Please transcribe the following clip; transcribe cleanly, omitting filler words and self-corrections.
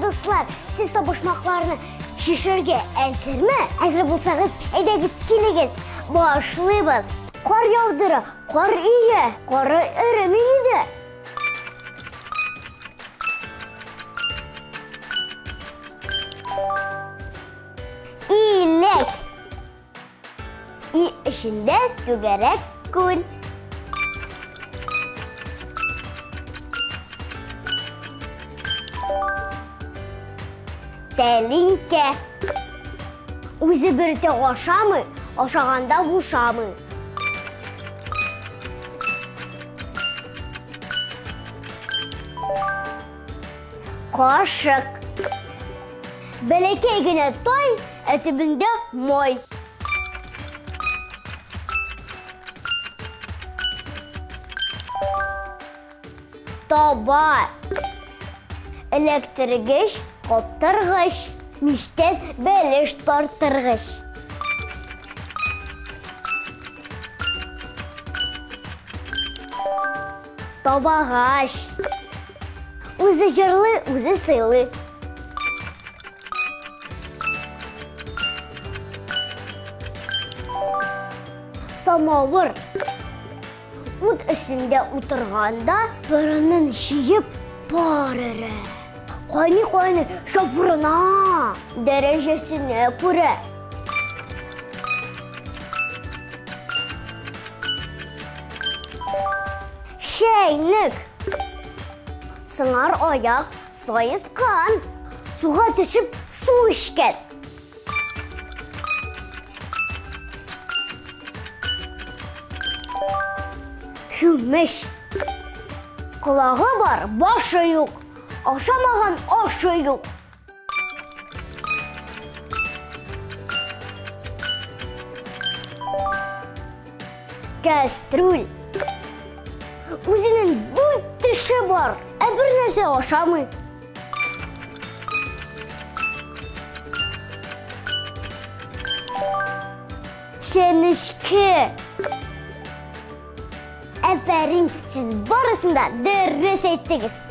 дуслар, сез табышмакларны чишәргә әзерме? Әзер булсагыз, әйдәгез килегез. Башлыйбыз. Кар яудыра, кар өя, кары эреми иде. Иләк. И эчендә түгәрәк күл. Тәлинкә. Үзе бертә ашамый, ашаганда бушамый. Кашык. Бәләкәй генә тай, ә төбендә май. Таба. Эләктергеч, каптыргыч. Мичтән бәлеш тарттыргыч. Табагач. Үзе җырлый, үзе сыйлый. Самавыр. Ут өстендә утырганда борынын җыеп пар өрә. Кайный-кайный шапырына. Дәрәҗәсенә күрә. Чәйнек. Сыңар аяк саескан. Суга төшеп су эчкән. Чүмеч. Колагы бар, башы юк. Ашамаган ашы юк. Кәстрүл. Үзенең дүрт теше бар, ә бер нәрсә ашамый. Чәнечке. Әфәрин, сез барысын да дөрес әйттегез.